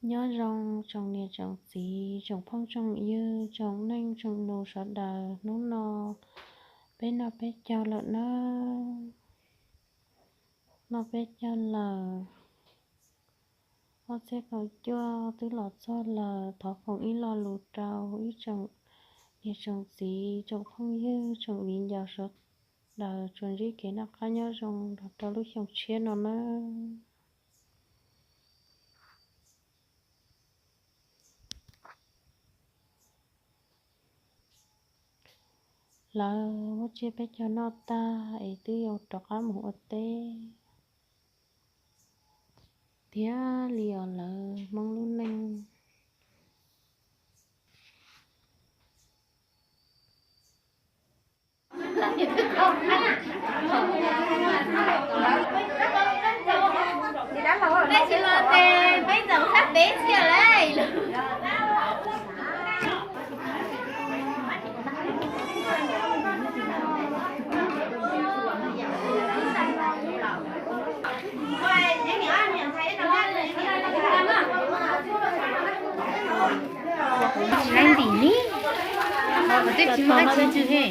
Nyob zoo tsoom niam tsoom txiv, tsoom phooj tsoom ywg, tsoom neej tsoom nus sawv daws, hnub no peb noj peb caug lawm nawb. Noj peb caug lawm, ob txhiab kaum cuaj twb los txog lawm. Thov foom ib lo lus rau ib tsoom niam tsoom txiv, tsoom phooj ywg, tsoom viv ncaus sawv daws tsuas ntsib kev noj qab nyob zoo los rau lub xyoo tshiab no nawb. Lawv muab tsiab peb caug noj tag es twb yuav rov qab mus ua teb thiab li os lawv Hmoob lub neej. Peb tsis los ces peb txawm sab peb txhiab lawm. Tsis laib ntim li, twb tsis muaj dab tsi ntswg he.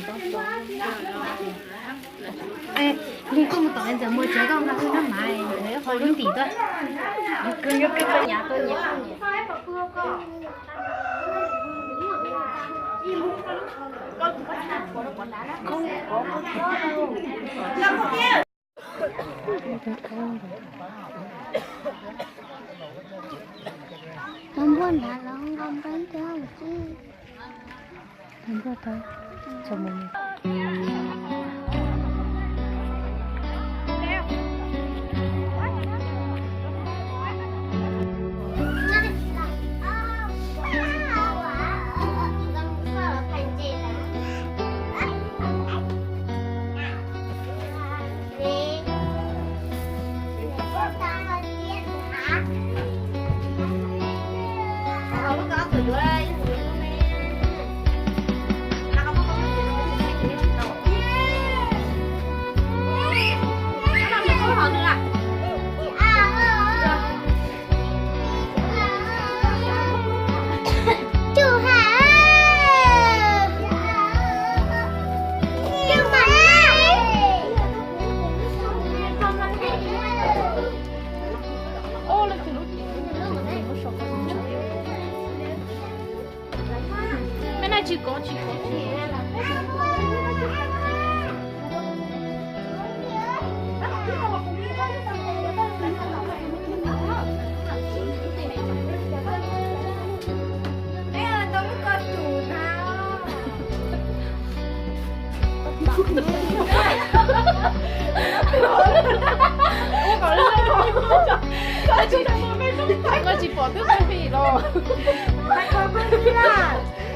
Lig koj mus tom ntxawm muag tsev koj nqa hwj nab mas ntxawm qhov lub ntim tuaj. Npauj npauj nrad los nqa npauj thiab xwb. Npauj tau txog mus. Mej naj tsis kov tsis kov tsis. Koj tsis pom twb pheej pim los.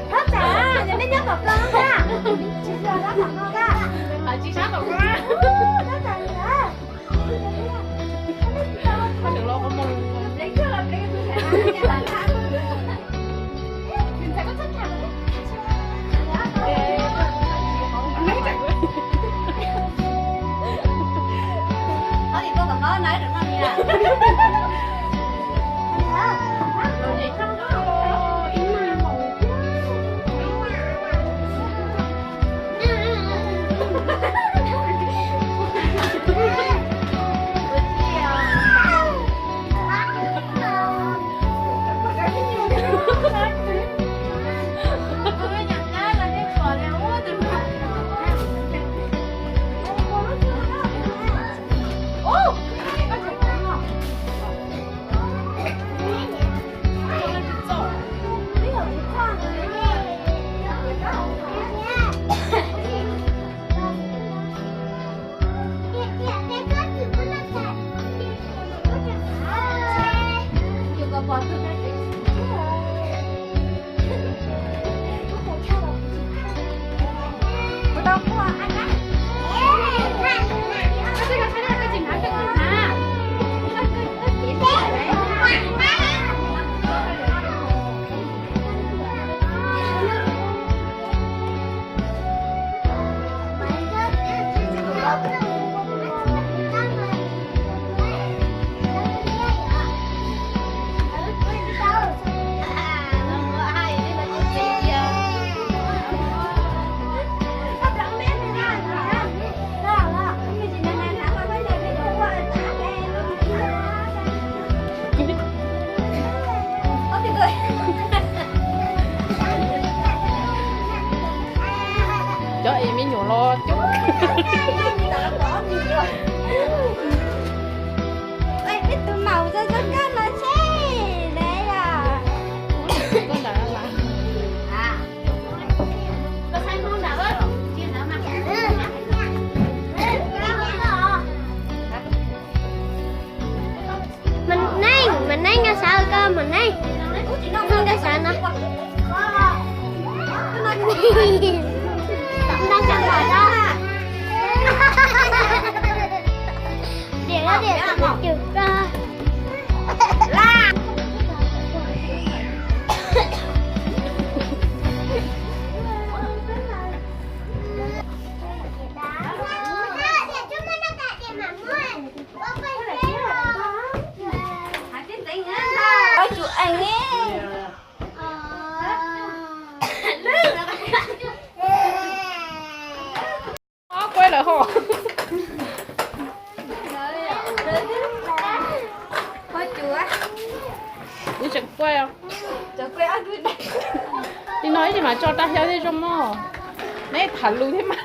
Thov txam, yog nej nyob tom koj na, tsis yog nyob tom no na. Tsis sab tom koj na. Thov txam. Mus ne, ntawm sab no, ntawm sab no, diam diam cus ko. Ob kuab lawm hos. Wb tseem quaj. Li no ib tsam mam tso rau xyov thiaj zoo mog. Neb tham lus thiab mas.